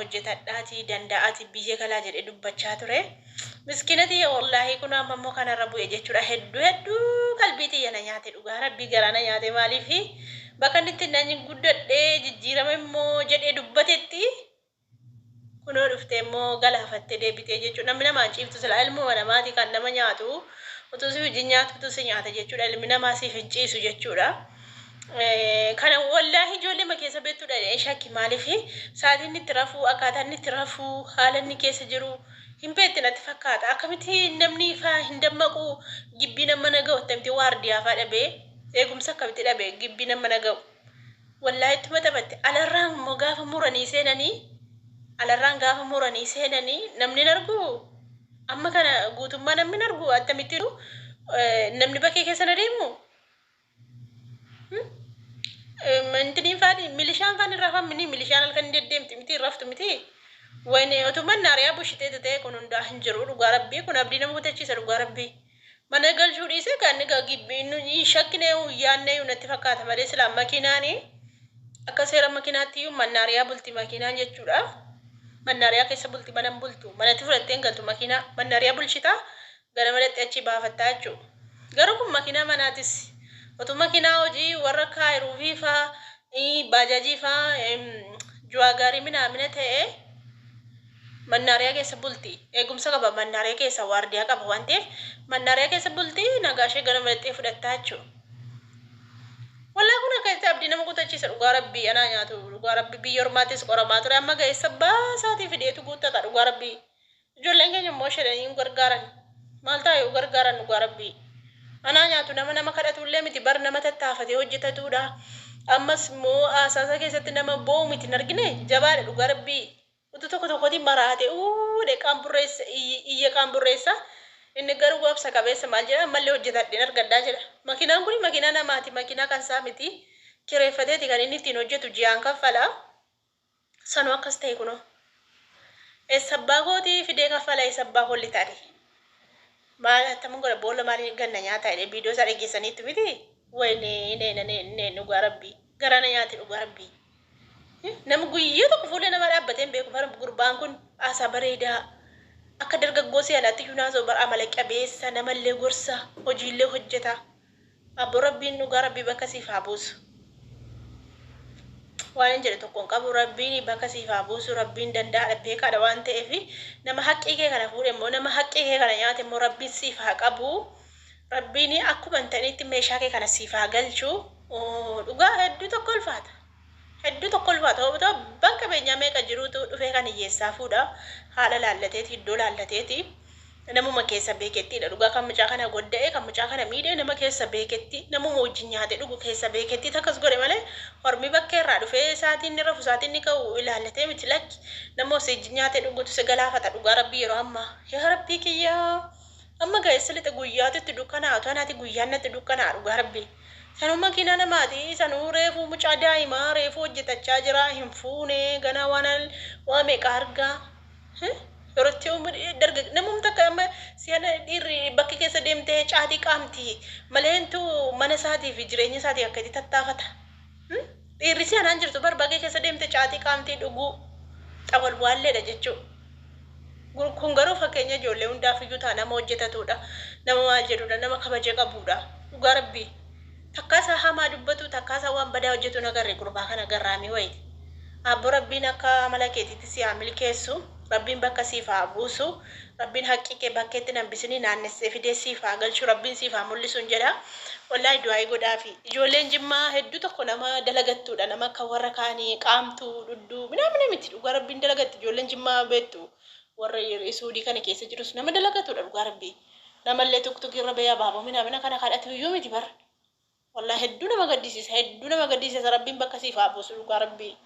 Hojjetadhaatii danda'aatii biyya galaa jedhee dubbachaa ture. Miskiina tiyya, wallaahii kun amma immoo kanarra bu'e jechuudha. Hedduu hedduu qalbii tiyya na nyaate, dhugaa rabbii garaa na nyaate. Maaliifi bakka inni itti nan guddadhee jijjiirama immoo jedhee dubbatetti kunoo dhuftee immoo galaafattee deebitee jechuudha. Namni namaan ciiftu silaa ilmuma namaati kan nama nyaatu, utuu si wajjin nyaatutu si nyaata jechuudha. Ilmi namaa siif hin ciisu jechuudha. Kana wallaahi ijoollee keessa beektuudha jedhee shakki. Maaliif sa'aatiin inni itti rafuu, akkaataan inni itti rafuu, haala inni keessa jiru hin beekti natti fakkaata. Akkamitti namni faa hin dammaqu? Gibbii nama na ga'u akkamitti waardiyaa faa dhabee, eegumsa akkamitti dhabee gibbii nama na ga'u? Wallaahi ittuma taphatte. Alarraan immoo gaafa muranii seenanii, alarraan gaafa muranii seenanii namni hin argu. Amma kana guutummaa namni hin argu. Akkamitti namni bakkee keessa na deemu? Intiniin faani, milishaan faan irraa fammini, milishaan halkan hin deddeemti miti, hin raftu miti. Wayne otuma naariyaa bushitee ta'e kun hundaa hin jiru, dhugaa rabbii. Kun abdii nama kutachiisa, dhugaa rabbii. Mana galchuu dhiisee kan inni gibbii hin shakkine yaadne natti fakkaata malee silaa makiinaani akka seera makiinaatti iyyuu mannaariyaa bulti makiinaan jechuudha. Mannaariyaa keessa bulti, mana hin bultu. Manatti fudhattee hin galtu makiinaa. Mannaariyaa bulchitaa, gara manatti achi baafattaa jechuudha. Garuu kun makiinaa manaatis otoo makiinaa hojii warra kaayiruufii faa, baajaajii faa, juwaagaarii minaamina ta'ee mannaariyaa keessa bulti. Eegumsa qaba mannaariyaa keessa, waardiyaa qaba waan ta'eef mannaariyaa keessa bulti, nagaa ishee gara manatti fudhattaa jechuudha. Wallaa kun akkasitti abdii nama kutachiisa, dhugaa rabbii. Anaa nyaatu, dhugaa rabbii. Biyya ormaattis qoramaa ture, amma ga'eessa baasaatii fideetu guuttata, dhugaa rabbii. Ijoolleen keenya immoo shedhanii hin gargaaran. Maal ta'a yoo gargaaran, dhugaa rabbii. Anaa nyaatu, nama nama kadhatullee miti bar, nama tattaafatee hojjetatudha. Ammas immoo haasaasa keessatti nama boo'u miti, hin argine, jabaadha, dhugaa rabbii. Utuu tokko tokkotiin maraate uudhe qaamburreessa, iyya qaamburreessa. Inni garuu obsa qabeessa. Maal jedha? Ammallee hojjetadheen argadhaa jedha. Makiinaan kun makiinaa namaati, makiinaa kan isaa miti. Kireeffateeti kan inni ittiin hojjetu, ji'aan kaffala. Sanuu akkas ta'e kunoo. Eessa abbaa kootii fidee kaffala, eessa abbaa koolli taate? Maal attamun godha, boolla maaliin ganna nyaata jedhee viidiyoo isaa dhaggeessaniitu miti? Wayne nee nee nee, dhugaa rabbii. Garaa na nyaate, dhugaa rabbii. Nama guyyaa tokko fuullee nama dhaabbatee hin beeku bara gurbaan kun. Haasaa bareedaa. Akka dargaggoo si'anaatti iyyuu naasoo bara amala qabeessa, namallee gorsa, hojiillee hojjeta. Abbo, rabbiin dhugaa rabbii bakka siif haa buusu. Waan hin jedhe tokko hin qabu. Rabbiin bakka siif haa buusu. Rabbiin danda'aadha, beekaadha waan ta'eef nama haqqii kee kana fuudhe immoo, nama haqqii kee kana nyaate immoo rabbiin siif haa qabu. Rabbiin akkuma hin ta'initti meeshaa kee kana siif haa galchu. Dhugaa hedduu tokko ulfaata. Hedduu tokko ulfaata. Otoo abbaan qabeenyaa meeqa jiruutu dhufee kan hiyyeessaa fuudha. Haala laallateeti, iddoo laallateeti. Namuma keessa beekettiidha. Dhugaa kan mucaa kana godda'e, kan mucaa kana miidhe nama keessa beeketti, namuma wajjin nyaate dhugu keessa beeketti akkas godhe malee hormi bakkee irraa dhufee sa'aatiin inni rafu, sa'aatiin inni ka'u ilaallatee miti, lakki. Nama osoo wajjin nyaate dhugutu si galaafata, dhugaa rabbii yeroo ammaa. Yaa rabbii kiyyaa! Amma ga'eessa lixa guyyaatu itti dukkanaa, otoo anaati guyyaan natti dukkanaa, dhugaa rabbii. Sanuu makiinaa namaati, sanuu reefuu mucaa daa'imaa reefuu hojjetachaa jira, hin fuune, ganaa waan waa meeqa argaa. Yeroo itti darga namumti akka amma si'ana dhiirri bakka keessa deemtee caatii qaamti maleentu mana isaatii fi jireenya isaatii akka itti tattaafata. Dhiirri si'anaan jirtu bar bakkee keessa deemte caatii qaamtii dhuguu xawalwaalleedha jechuudha. Kun garuu fakkeenya ijoollee hundaaf iyyuu ta'a. Nama hojjetatudha. Nama maal jedhudha, nama kabaja qabudha. Dhugaa rabbii. Takkaa isaa hamaa dubbatu, takkaa isaa waan badaa hojjetu nagarre gurbaa kana garraamii wayiiti. Abbo, rabbiin akka amala keetiitti si haa milkeessu. Rabbiin bakka siif haa buusu. Rabbiin haqqii kee bakkeetti hambisanii naannessee fidee siif haa galchu. Rabbiin siif haa mul'isuun jedha. Wallaahi du'aa'ii godhaafi. Ijoolleen Jimmaa hedduu tokko nama dalagattuudha. Nama akka warra kaanii qaamtuu, dhudduu, minaamina miti. Dhugaa rabbiin dalagatti ijoolleen Jimmaa beektu. Warra Suudii kana keessa jirus nama dalagattuudha, dhugaa rabbii. Namallee tuktukii irra bahee abaaboo minaamina kana kadhatu iyyuu miti bara. Wallaahi hedduu nama gaddisiisa. Hedduu nama gaddisiisa. Rabbiin bakka siif haa buusu, dhugaa rabbii.